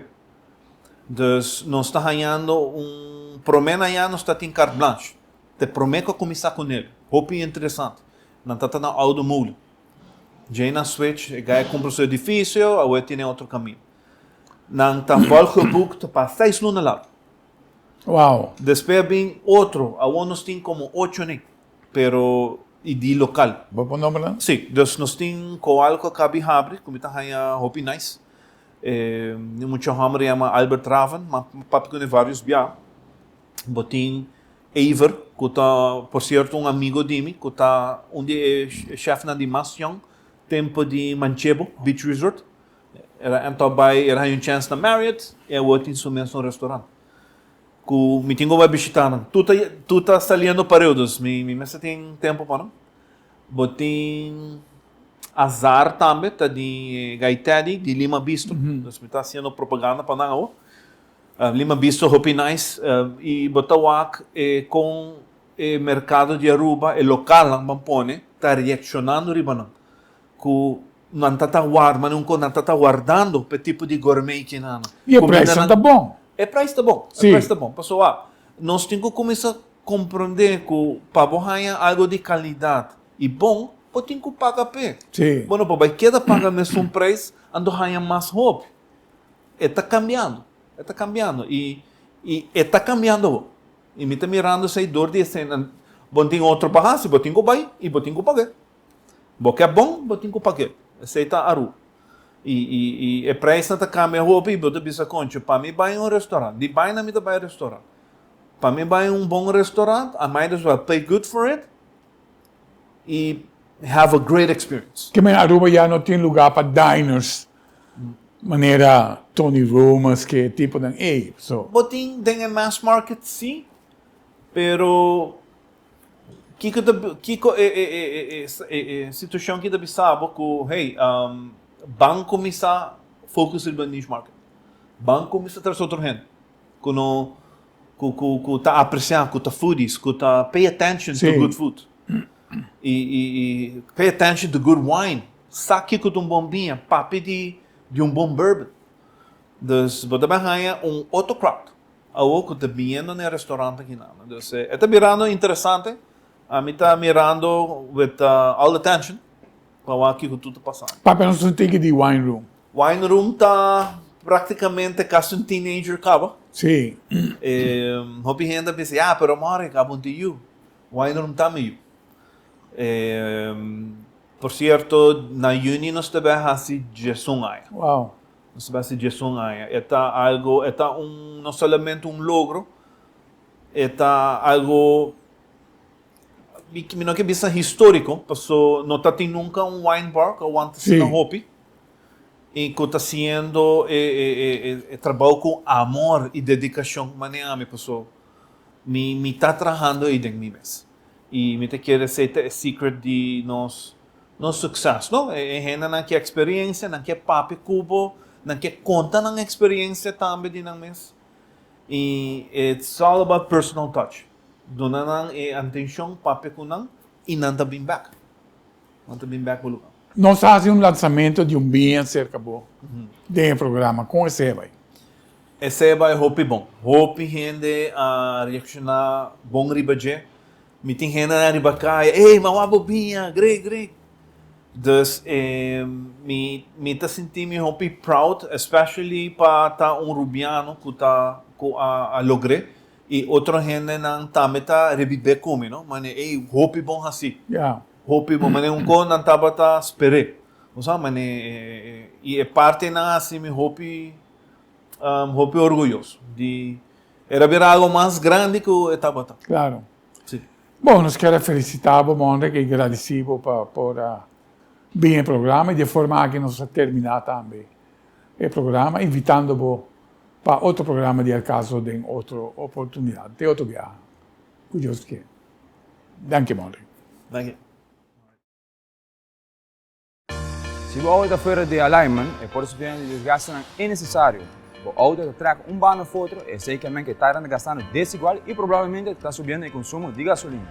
Dus nos ta hañando un prome na ya nos ta tin carte blanche. T'e prome cu a cuminsa cu nel. Hopi interesante. Nan ta ta na Oude Molen. Djey nan switch, e guy a cumpra su edificio, awe tine otro camino. Nan ta volgeboekt pa seis luna largo. Wow. Despues a bin otro, awo nos tin como ocho ne. Pero i di lokal. Bo por nomber nan? Sí, dus nos tin koal ku a kabi habri, ku mi ta haña hopi nice. E mucha hòmber yama Albert Raven, ma papia ku ne vários bia. Bo tin Ever, ku ta por sierto un amigo di mi, ku ta un di e shèfnan di mas yòn tempu di Manchebo Beach Resort. El a entò bai, el a haña un chèns na Marriott i awor tin su mes un restorant. Ku mi tin ku bai bishitá nan. Tur ta tur ta saliendo pareu, dus mi mi mester tin tempu pa nan. Bo tin Azar tambe, ta di Guy Teddy di Lima Bistro. Dus mi ta hasiendo propaganda pa nan awor. Lima Bistro hopi nice i bo ta wak e kon e merkado di Aruba, e lokalnan ban pone, ta reakshonando riba nan. Ku nan ta ta ward, mane un kon nan ta ta wardando pa e tipo di gourmet kinan. I e prijsnan ta bon. E prijs ta bon, e prijs ta bon. Pasobra nos tin ku kuminsá komprondé ku pa bo haña algu di kalidat i bon, bo tin ku paga p'e. Bo no por bai keda paga mesun prijs anto haña mas hopi. E ta kambiando, e ta kambiando i i e ta kambiando bo. I mi ta mirando esei dor di esei. Bo tin otro pa hasi, bo tin ku bai i bo tin ku pag'é. Bo ke bon, bo tin ku pag'é. Esei ta Aruba. I, i, i e prijsnan ta kambia hopi i bo ta bisa, Koncho, pa mi bai un restaurant, di baina mi ta bai restaurant. Pa mi bai un bon restaurant, I might as well pay good for it y have a great experience. Ke men Aruba ya no tin lugar pa diners manera Tony Roma's ke tiponan ey, so. Bo tin den e mass market si, pero kiko ta kiko e e e e e situacion ki ta bisa bo ku hey ban kuminsa focus riba niche market, ban kuminsa trese otro hende. Ku no ku ku ku ta apresiá, ku ta foodies, ku ta pay attention to good food. I i i pay attention to good wine. Sa kiko ta un bon biña, papia di di un bon bourbon. Dus bo ta bai haña un otro crowd awor ku ta biniendo na e restaurant akinan. Dus e ta birando interesante. Ami ta mirando with all attention pa wak kiko tur ta pasando. Papia nos un tiki di wine room. Wine room ta prácticamente casi un teenager caba. Sí. Hopi hende a bisa, ya, pero mori, caba un tin yu. Wine room ta mi yu. Por cierto, na juni nos ta bai haci diesun aña. Wow. Nos ta bai haci diesun aña. E ta algo, e ta un, no solamente un logro, e ta algo Mi no ke bisa historico, paso no ta tin nunca un wine bar cu a wanta asina hopi y cu ta haciendo e trabao cu amor y dedicacion manera ami, paso mi mi ta trahando ey den mi mes y mi ta kere esey ta e secret di nos nos succes, no? E hendenan ke experiencia, nan ke papia cu bo, nan ke conta nan experiencia tambe di nan mes y it's all about personal touch. Duna nan e antenshon, papia ku nan i nan ta bin bèk. Nan ta bin bèk bo lugá. Nos a hasi un lansamento di un biña serka bo den e programa. Kon esei bai? Esei bai hopi bon. Hopi hende a reakshoná bon riba dje. Mi tin hendenan riba kaya, Ey, mi a wak bo biña! Great, great! Dus mi mi ta sinti mi hopi proud, especially pa ta un Rubiano ku ta ku a logr'é. I otro hendenan tambe ta rebibé ku mi, no? Mane, ey, hopi bon hasí. Ya. Hopi bon. Mane, un kon nan tabata sper'é. Bo sa? Mane, i e partinan a hasi mi hopi, hopi orguyoso di era bira algo mas grandi ku e tabata. Klaro. Si. Bon, nos kier a felisitá bo, Monrek, i gradisí bo pa por a bin e programa i di e forma aki nos a terminá tambe e programa, invitando bo Pa otro programa di El Caso den otro oportunidad. Te otro biaha, cu Dios kier. Danki Monry. Danki. Si bo auto ta fuera di alignment, e por sufriendo di desgastenan innecesario. Bo auto ta trek un banda of otro, esey ke men ke tairan ta gastando desigual y probablemente ta subiendo e consumo di gasolina.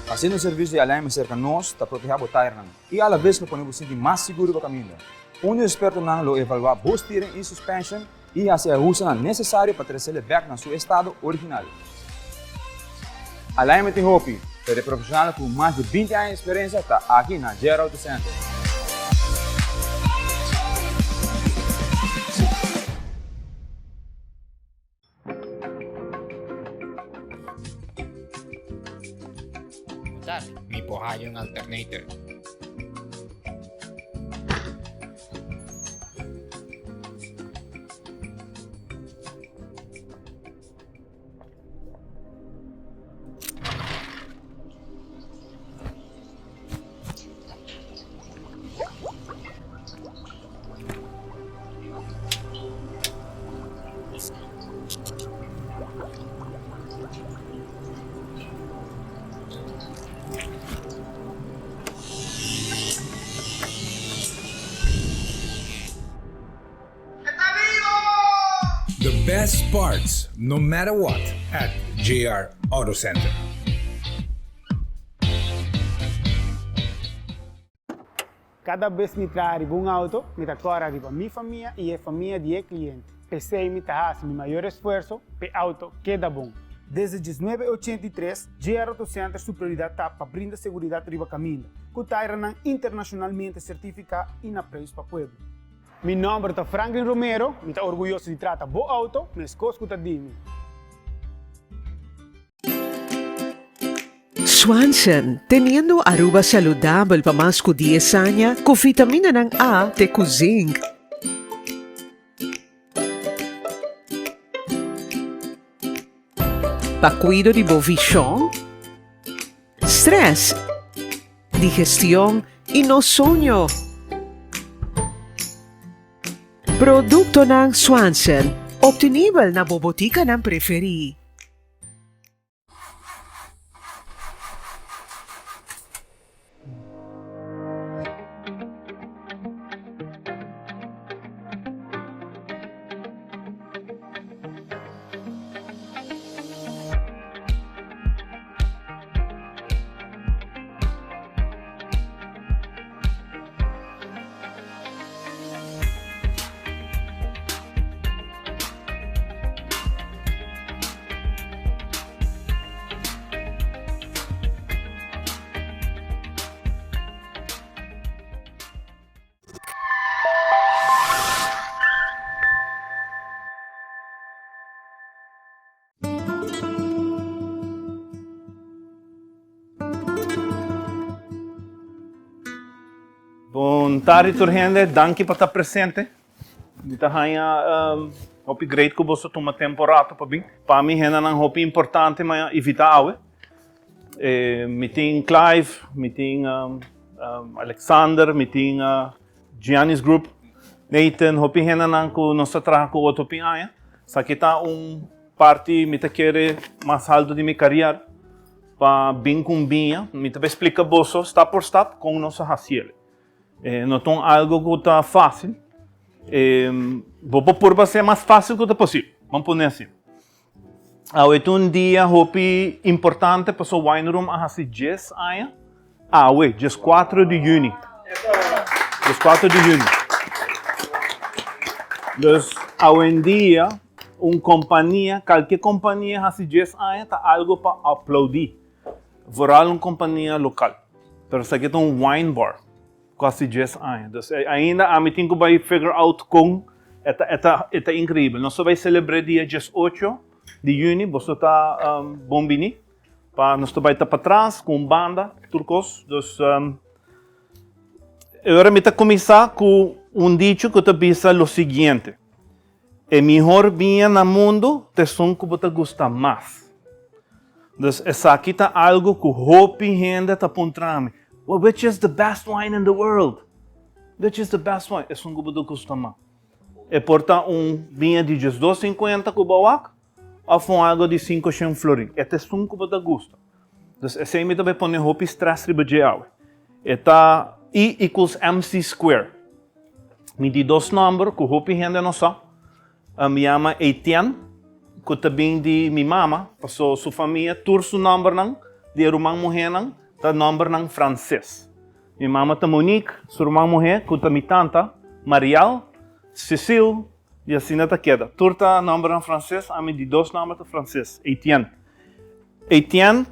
Haciendo un servicio di alignment cerca nos ta proteha bo tairnan y alaves lo pone bo sinti mas sigur riba caminda. Un di expertonan lo evaluá bo steering i suspension i hasi e ahustenan nesesario pa tresele bèk na su estado original. Alignment tin hopi, pero e profesionalnan ku mas di 20 aña di eksperensia ta aki na JR Auto Center. Mi por haya un alternator. The best parts, no matter what, at JR Auto Center. Kada bes mi traha riba un auto, mi ta kòrda riba mi famia i e famia di e kliente. P'esei mi ta hasi mi mayor esfuerso p'e auto keda bon. Desde diesnuebe ochenta i tres, JR Auto Center su prioridat ta pa brinda seguridat riba kaminda, ku tairanan internashonalmente sertifiká i na preis pa pueblo. Mi nòmber ta Franklin Romero, mi ta orguyoso di trata bo auto meskos ku ta di mi. Swanson, teniendo Aruba saludabel pa mas cu dies aña cu vitaminanan A te cu zinc. Pa cuido di bo vision, stress, digestion y nos soño. Productonan Swanson, obtenibel na bo boticanan preferi. Bon tardi tur hende, danki pa ta presente. Mi ta haña um, hopi great ku boso tuma tempo rato pa bin. Pa mi hendenan hopi importante ma invita awe. Eh, mi tin Clive, mi tin um, um, Alexander, mi tin uh, Giannis Group, Nathan, hopi hendenan ku nos ta traha ku otro hopi aña. Esaki ta un parti mi ta kere mas alto di mi karier pa bin ku un biña. Mi ta bai splika boso stap por stap kon nos a hasi el. E no ta un algo ku ta fásil. E, bo por purba hasié mas fásil ku ta posibel. Ban pone asina. Awe ta un dia hopi importante paso Wine Room a hasi djes aña. Awe, djes kuatro di yüni. Djes kuatro di yüni. Dus awendia un kompania, kalke kompania hasi djes aña ta algo pa aplaudí. Vooral un kompania lokal. Pero esaki ta un wine bar. Casi dies aña. Dus ainda ami tin cu bay figure out con e ta e ta e ta increibel. Nos ta bay celebre dia diesocho di juni. Boso ta bon bini pa nos ta bay ta patras cu un banda tur cos. Dus e ora mi ta cuminsa cu un dicho cu ta bisa lo siguiente, E mihor biña na mundo ta esun cu bo ta gusta mas. Dus esaki ta algo cu hopi hende ta puntra mi, Well, which is the best wine in the world? Which is the best wine? Esun cu bo ta gusta mas. E por ta un biña di diesdos sinkuenta cu bo wak of un algo di sinkoshen florin. E ta esun cu bo ta gusta. Dus esei mi ta bay pone hopi stress riba dje awe. E ta E equals MC square. Mi di dos nomber cu hopi hende no sa. Mi yama Etienne, cu ta bin di mi mama, paso su famia tur su nombernan di e ruman muhernan ta nombernan frances. Mi mama ta Monique, su ruman muher cu ta mi tanta, Marielle, Cecile, y asina ta keda. Tur ta nombernan frances, ami di dos nomber ta frances, Etienne. Etienne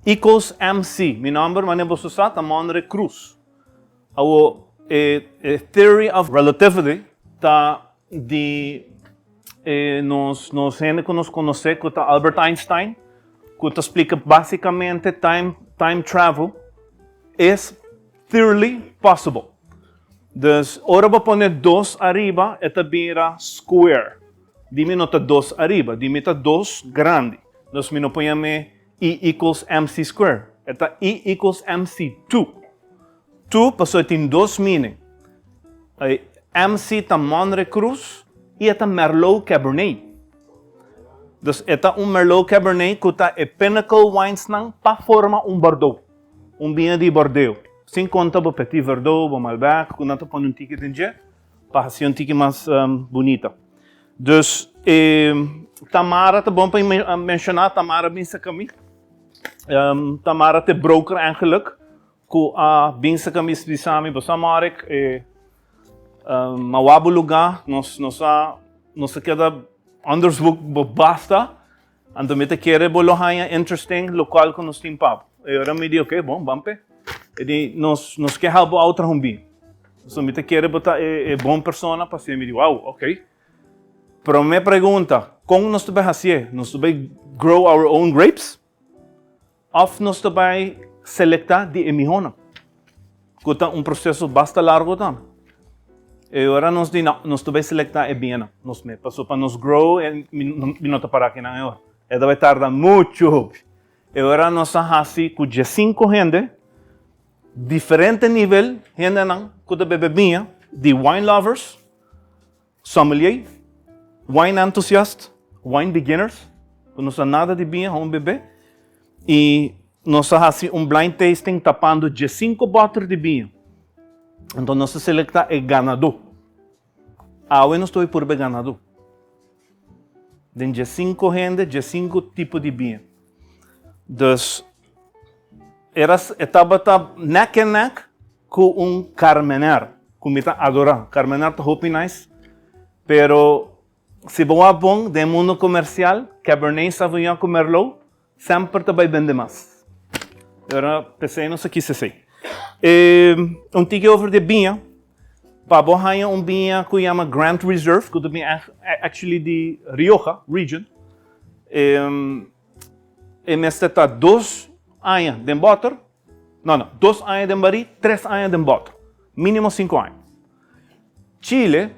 equals MC. Mi nomber, manera boso sa, ta Monre Cruz. Awo, e e theory of relativity ta di e nos nos hende ku nos konosé ku ta Albert Einstein, ku ta splika basikamente time time travel is theory possible. Dus ora bo pone dos ariba e ta bira square. Di mi no ta dos ariba, di mi ta dos grandi. Dus mi no por yam'é E equals mc square. E ta E equals mc two. Two pasobra e tin dos meaning. E mc ta Monre Cruz i e ta Merlot Cabernet. Dus e ta un Merlot Cabernet ku ta e pinnacle winesnan pa forma un Bordeaux. Un biña di Bordeaux. Sin konta bo Petit Verdot, bo Malbec ku nan ta pone un tiki den dje pa hasi un tiki mas bunita. Dus e Tamara ta bon pa menshoná, Tamara bin saka mi. Tamara ta e broker eigenlijk ku a bin saka mi bisa mi, Bosa Marek, e mawá bo lugá, nos nos a nos a keda onderzoek bo basta, anto mi ta kere bo lo haña interesting lokual ku nos tin pa bo. E ora mi di oke, bon, ban p'e. E di nos nos ke help bo out traha un bin. So mi ta kere bo ta e e bon persona pa hasié. Mi di wow, oke. Promé pregunta, kon nos ta bai hasié? Nos ta bai grow our own grapes? Òf nos ta bai selektá di e mihónan? Ku ta un proseso basta largu tambe. E ora nos di no, nos ta bai selektá e biennan nos mes. Pasobra pa nos grow, mi no ta para akinan e ora. E ta bai tarda muchu hopi. E ora nos a hasi ku diesinku hende, diferente nivel hendenan ku ta bebe biña, di wine lovers, sommelier, wine enthusiast, wine beginners, ku no sa nada di biña, hon bebe, i nos a hasi un blind tasting tapando diesinku bòter di biña. Anto nos a selektá e ganadó. Awe nos ta bai purba e ganadó. Den diesinku hende, diesinku tipo di biña. Dus, era, e tabata nek en nek ku un Carmener, ku mi ta adorá. Carmener ta hopi nice, pero si bo wak bon den mundo komersial, Cabernet Sauvignon ku Merlot semper ta bai bende mas. Pero p'esei nos a kis esei. E un tiki over di e biña, pa bo haña un biña ku yama Grand Reserve, ku ta bin actually di Rioja region, e mester ta dos aña den bòter, no no, dos aña den barí, tres aña den bòter, mínimo sinku aña. Chile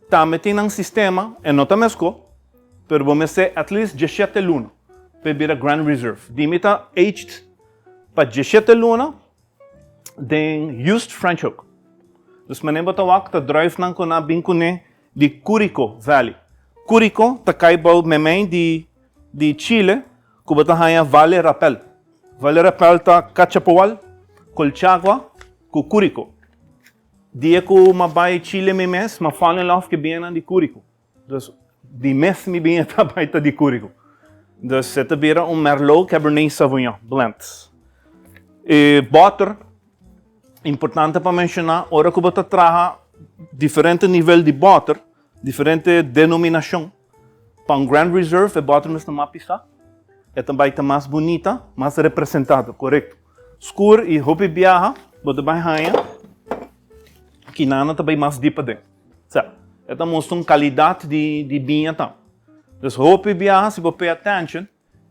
tambe tin nan sistema, e no ta meskó, pero bo mester at least dieshete luna pa e bira Grand Reserve. Di mi ta aged pa dieshete luna den used French oak. Dus manera bo ta wak ta druifnan ku nan a bin kuné di Curicó Valley. Curicó ta kai bou memei di di Chile ku bo ta haña Valle Rapel. Valle Rapel ta Cachapoal, Colchagua ku Curicó. Dia ku m'a bai Chile mi mes, m'a fall in love ku e biennan di Curicó. Dus di mes mi biña ta bai ta di Curicó. Dus e ta bira un Merlot Cabernet Sauvignon blend. E bòter, importante pa menshoná, ora ku bo ta traha diferente nivel di bòter, diferente denominashon, pa un Grand Reserve e bòter mester mas pisá, e ta bai ta mas bunita, mas representado, korekto. Skur i hopi biaha bo ta bai haña kinana ta bai mas dip aden. Sa, e ta mustra un kalidat di di biña tambe. Dus hopi biaha si bo pay attention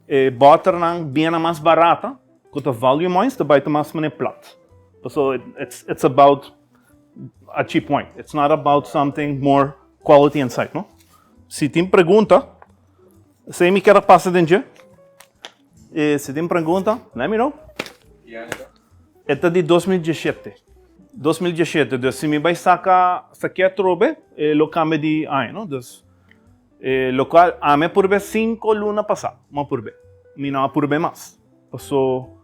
e bòternan biñanan mas barata ku ta volume wines ta bai ta mas manera plat. Pasobra it's it's about a cheap wine. It's not about something more quality inside, no? Si tin pregunta, esei mi kier a pasa den dje. E si tin pregunta, let me know. E ta di 2017. 2017, dus si mi bai saka sakia atrobe, e lo kambia di aña, no? Dus, e lokual ami a purbe sinku luna pasá, mi a purbe. Mi no a purbe mas. Paso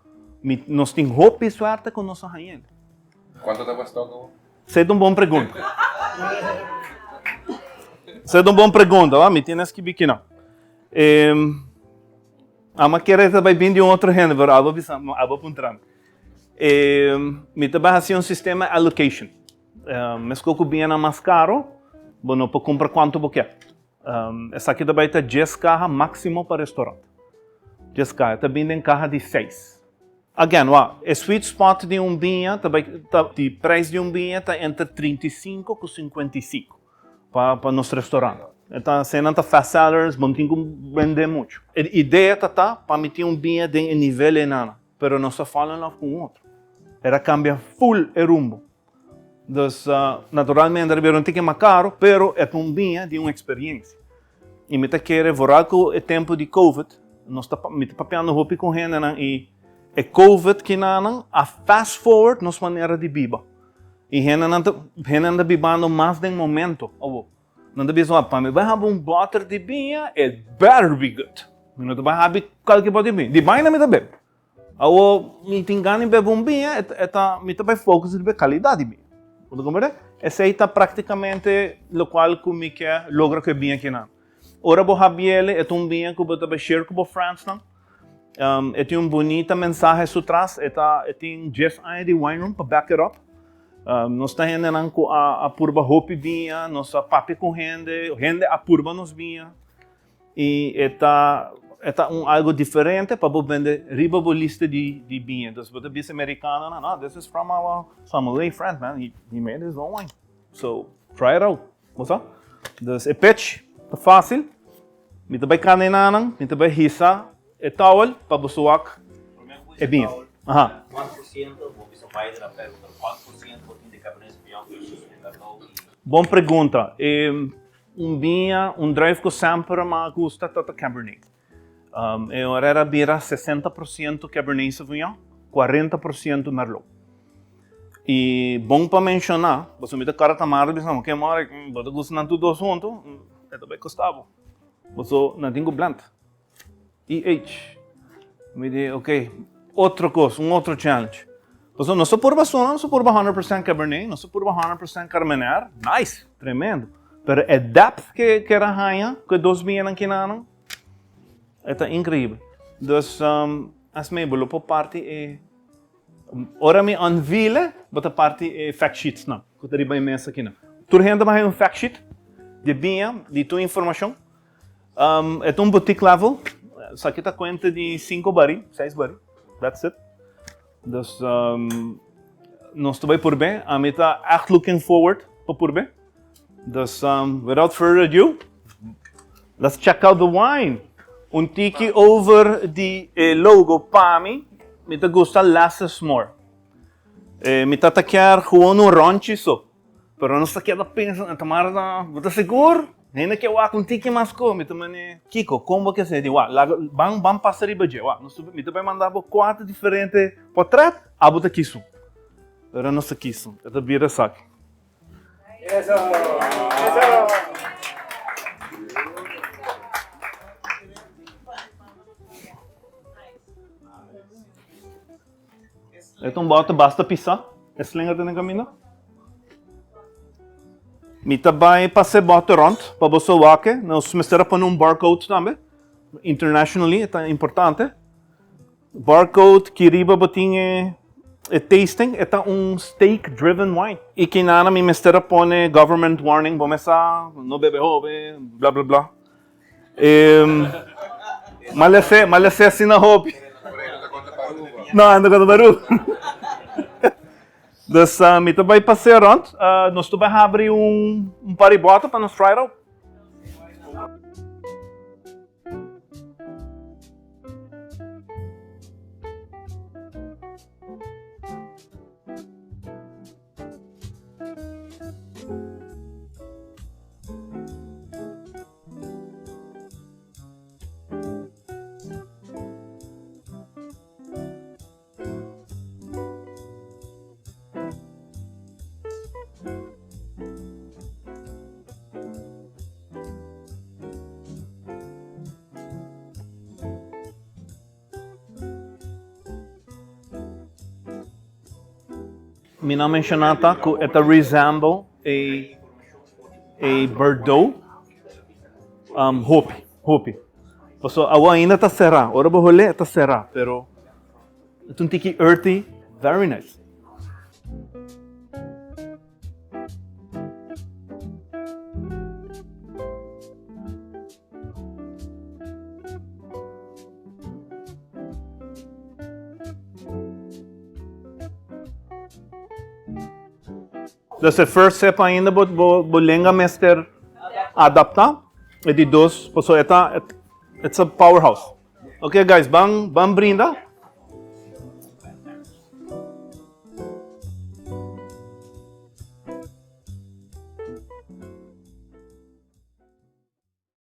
mi, nos tin hopi suerte ku nos a haña el. Kuantu ta kostó ku? Esei ta un bon pregunta. Esei ta un bon pregunta, wa? Mi tin a skibi kinan. Ama kere ta bai bin di un otro hende, pero abo bisa, abo puntra mi. Mi ta bai hasi un sistema allocation. Meskos ku biñanan mas karo, bo no por kumpra kuantu bo ke. Esaki ta bai ta dies kaha máksimo pa restaurant. Dies kaha, e ta bin den kaha di seis. Again, wak, e sweet spot di un biña ta bai, ta, di prijs di un biña ta entre 35 ku 55. Pa pa nos restaurant. E ta eseinan ta fast sellers, bo no tin ku bende muchu. E idea ta ta pa mi tin un biña den e nivel einana, pero nos a fall in love ku un otro. Era kambia full e rumbo. Dus naturalmente a bira un tiki mas karo, pero e ta un biña di un eksperiencia. I mi ta kere vooral ku e tempu di covid, nos ta mi ta papiando hopi ku hendenan i e covid kinanan a fast forward nos manera di biba. I hendenan ta hendenan ta bibando mas den momento awo. Nan ta bisa, pa mi bai habi un bòter di biña, it better be good. Mi no ta bai habi kualke bòter di biña. Di baina mi ta bebe. Awo mi tin gana di bebe un biña, e ta mi ta bai focus riba e kalidat di biña. Bo ta komprende? Esei ta praktikamente lokual ku mi ke logra ku e biña kinan. Ora bo habiel e ta un biña ku bo ta bai share ku bo friendsnan. E tin un bunita mensahe su tras. E ta e tin dies aña di wine room pa back it up. Nos ta hendenan ku a a purba hopi biña, nos a papia ku hende, hende a purba nos biña. I e ta e ta un algo diferente pa bo bende riba bo lista di di biña. Dus bo ta bisa e merikanonan, no, this is from our sommelier friend, man, he he made his own wine. So, try it out. Bo sa? Dus e pitch ta fácil. Mi ta bai kana e nanan, mi ta bai hisa e towel pa boso wak e biña. Aha. Kuantu por siento bo bisa bai di rapel, pero kuantu por siento bo tin di Cabernet Sauvignon versus e Merlot i. Bon pregunta. E un biña, un druif ku semper mi a gusta ta ta Cabernet. E ora era bira 60% Cabernet Sauvignon, 40% Merlot. I bon pa menshoná, pasobra mi ta kòrda Tamara bisa mi, Oke Marek, bo ta gusta nan tur dos huntu, e ta bai kosta bo. Pasobra nan tin ku blend. EH. Mi di, oke, otro kos, un otro challenge. Pasobra nos ta purba sona, nos ta purba 100% Cabernet, nos ta purba 100% Carmenère, nice, tremendo. Pero e depth ke ke a haña ku e dos biñanan kinanan, e ta inkreibel. Dus, asmei bo lo por parti e. Ora mi unveile, bo ta parti e fact sheetsnan ku ta riba e mesa akinan. Tur hende ta haña un fact sheet di biña, di tur informashon. E ta un boutique level. Esaki ta kuenta di sinku bari, seis bari. That's it. Dus nos ta bai purbe. Ami ta echt looking forward pa purbe. Dus without further ado, let's check out the wine. Un tiki over di e logo pa mi, mi ta gusta less is more. Eh, mi tata kier gewoon un ronchi so. Pero nos ta keda pensa, Tamara ta, bo ta sigur? Hende ke wak un tiki mas ko, mi ta mane, Kiko, kon bo ke sedi? Wak, laga, ban, ban pasa riba dje, wak. Nos ta, mi ta bai manda bo kuater diferente portret, abo ta kisun. Pero nos ta kisun, e ta bira esaki. Eso! Eso! E ta un bòter basta pisá. E slinger ta den kaminda. Mi ta bai pasa e bòter rònt pa boso wak. Nos mester a pone un barcode tambe. Internationally e ta importante. Barcode ki riba bo tin e e tasting e ta un steak driven wine. I kinana mi mester a pone government warning bo mesa no bebe hopi bla bla bla. Malese malese asina hopi. No ando konta pa Aruba. Dus mi ta bai pasea rond. Nos ta bai habri un un par di bòter pa nos try it out. Mi no a menshoná ta ku e ta resemble e e Bordeaux hopi, hopi. Pasobra awo ainda ta será, ora bo hol'é e ta será, pero e ta un tiki earthy, very nice. Dus e first step ainda bo, bo, bo lenga mester adapta. E di dos, paso e ta, it's a powerhouse. Ok guys, ban, ban brinda.